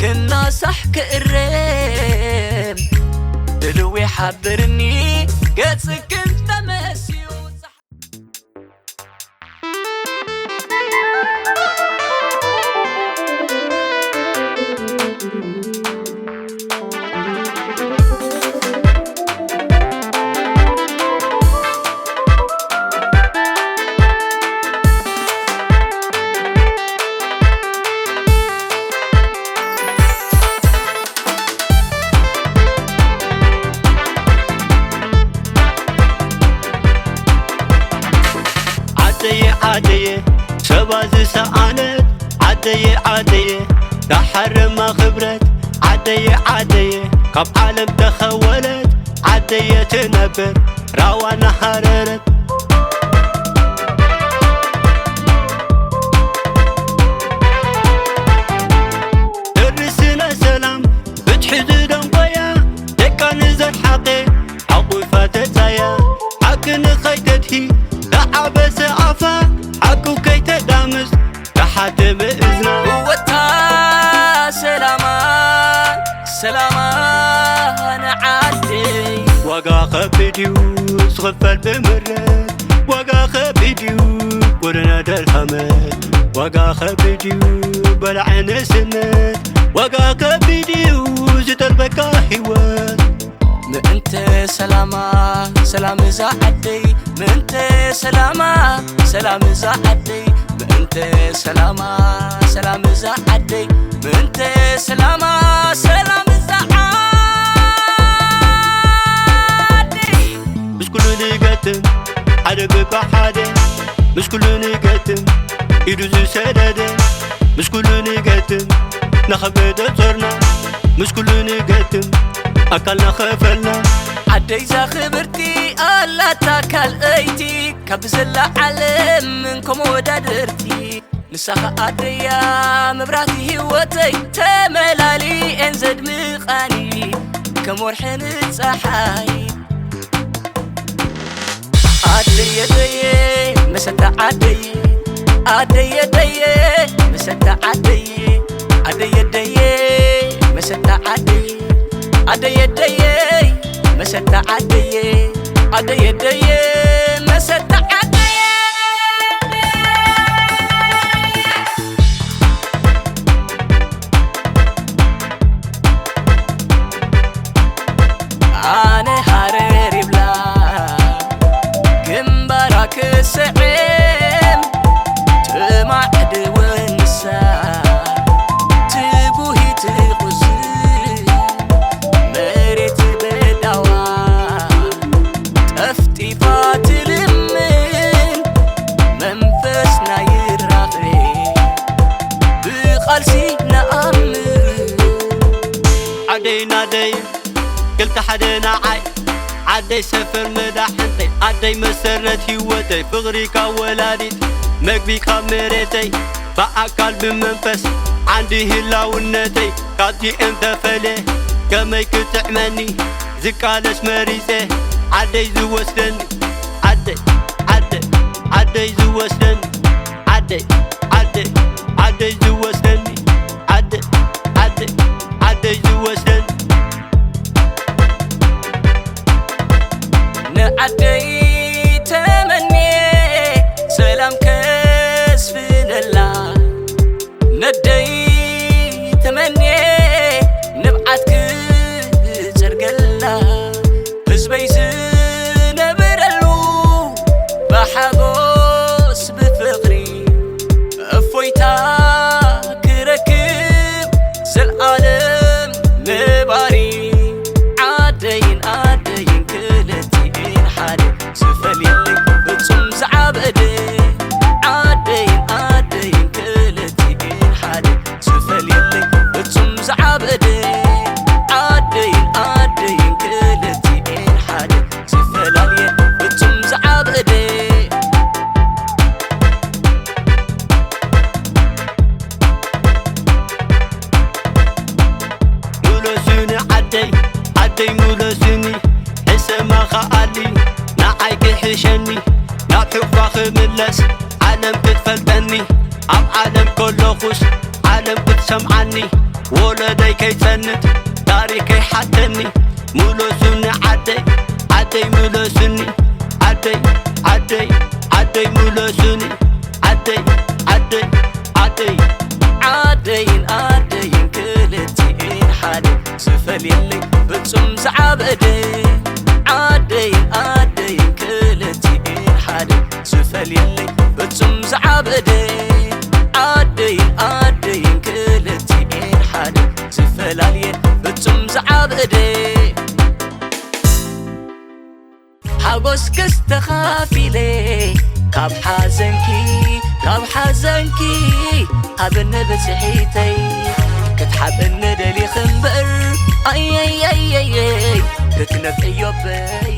እናሳሕ ክእረም ድልው ይሓብርኒ ገጽክን ተመስዩ። ዓደየ ዓደየ ሰባ ዝሰኣነት ዓደየ ዓደየ ዳሓረማ ክብረት ዓደየ ዓደየ ካብ ዓለም ተኸወለት ዓደየ ትነብር ራዋ ናሃረረት ደርስ ናይ ሰላም ፍትሒ ዝደንቆያ ደቃ ንዘርሓቐ ሓቑፋ ተጻያ ሓቂ ንኸይተድሂ ዝዓበሰ ኣፋ ሓቁ ከይተዳምስ ተሓተመ እዝና እወታ ሰላማ ሰላማ ንዓደይ ዋጋ ከቢድ እዩ ዝኽፈል ብምረት ዋጋ ከቢድ እዩ ጎደና ደልሃመት ዋጋ ከቢድ እዩ በላዕ ንእስነት ዋጋ ከቢድ እዩ ዝጠልበካ ህይወት ምእንተ ሰላማ ሰላም እዛ ዓደይ ምእንተ ሰላማ ሰላም እዛ ዓደይ ምእንተ ሰላማ ሰላም እዛ ዓደይ ምእንተ ሰላማ ሰላም እዛ ዓደይ ምስ ኩሉ ንገጥም ሓደ ብባ ሓደ ምስ ኩሉ ንገጥም ኢዱ ዝሰደደ ምስ ኩሉ ንገጥም ንኸብዶ ጾርና ምስ ኩሉ ንገጥም ኣካልና ኸፈልና ዓደይ ዛኽብርቲ ኣላታ ካልኣይቲ ካብ ዘላ ዓለም እንኮ መወዳድርቲ ንሳኻ ኣደያ መብራህቲ ህይወተይ ተመላሊኤን ዘድምቓኒ ከም ወርሕን ጸሓይ ኣደየ ደየ መሰታ ዓደይ ኣደየ ደየ መሰታ ዓደይ ኣደየ ደየ መሰታ ዓደይ ኣደየ ደየ መሰታ ዓደየ ኣደየ ደየ መሰታ ዓደየ ኣነ ሃረር ይብላ ግንባራ ክስዕም ጥማዕ ድወንሳ ትጉሂት ቁዝም መሬት በዳዋ ጠፍጢፋ ትልምን መንፈስና ይራኽሬ ብቓልሲ ንኣምን ዓደይ ናደይ ክልተ ሓደ ንዓይ ዓደይ ሰፈር መዳሕንተይ ዓደይ መሰረት ህይወተይ ፍቕሪ ካብ ወላዲት መግቢ ካብ መሬተይ ብኣካል ብመንፈስ ዓንዲ ህላውነተይ ካብዚኤን ተፈልየ ከመይ ክጥዕመኒ ዝቃለስ መሪጸ ዓደይ ዝወስደኒ ዓደይ ዓደይ ዓደይ ዝወስደኒ ዓደይ ዓደይ ዓደይ ዝወስደኒ ዓደይ ዓደይ ዓደይ ዝወስደኒ ንዓደይ ተመንየ ሰላም ከስፍነላ ነደይ ተመንየ ንብዓት ክጽርገላ ህዝበይ ዝነብረሉ ብሓጎስ ብፍቕሪ እፎይታ ክረክብ ዘልኣለም ነባሪ ዓደይን ኣደይን ክልቲኤን ሓደ ዝፈልየለይ ፍጹም ዝዓበደ ዓደይን ኣደይን ክልቲኤን ሓደ ዝፈልየለይ ፍጹም ዝዓበደ ዓደይን ኣደይን ክልቲኤን ሓደ ዝፈላልየ ፍጹም ዝዓበደ ሙለሱኒ ዓደይ ዓደይ ሙለሱኒ ሕሰማ ኸኣሊ ንዓይ ክሕሸኒ ናብ ሕቕፋ ክምለስ ዓለም ክትፈልጠኒ ኣብ ዓለም ከለኹስ ዓለም ደም ክትሰምዓኒ ወለደይ ከይጸንት ታሪኸይ ሓተኒ ምለሱኒ ዓደይ ዓደይ ምለሱኒ ዓደይ ዓደይ ዓደይ ምለሱኒ ዓደይ ዓደይ ዓደይ ዓደይን ኣደይን ክልቲኤን ሓደ ዝፈልየለይ ፍጹም ዝዓበደ ዓደይን ኣደይን ክልቲኤን ሓደ ዝፈልየለይ ፍጹም ዝዓበደ ዓደይን ኣደይን ክልቲኤን ሓደ ዝፈላልየ ፍጹም ዝዓበደ ሓጎስ ክስተኻፊለ ካብ ሓዘንኪ ካብ ሓዘንኪ ሃብኒ ብፅሒተይ ክትሓብኒ ደሊኽ እምበር ኣየየየየይ ክትነፍዕዮበይ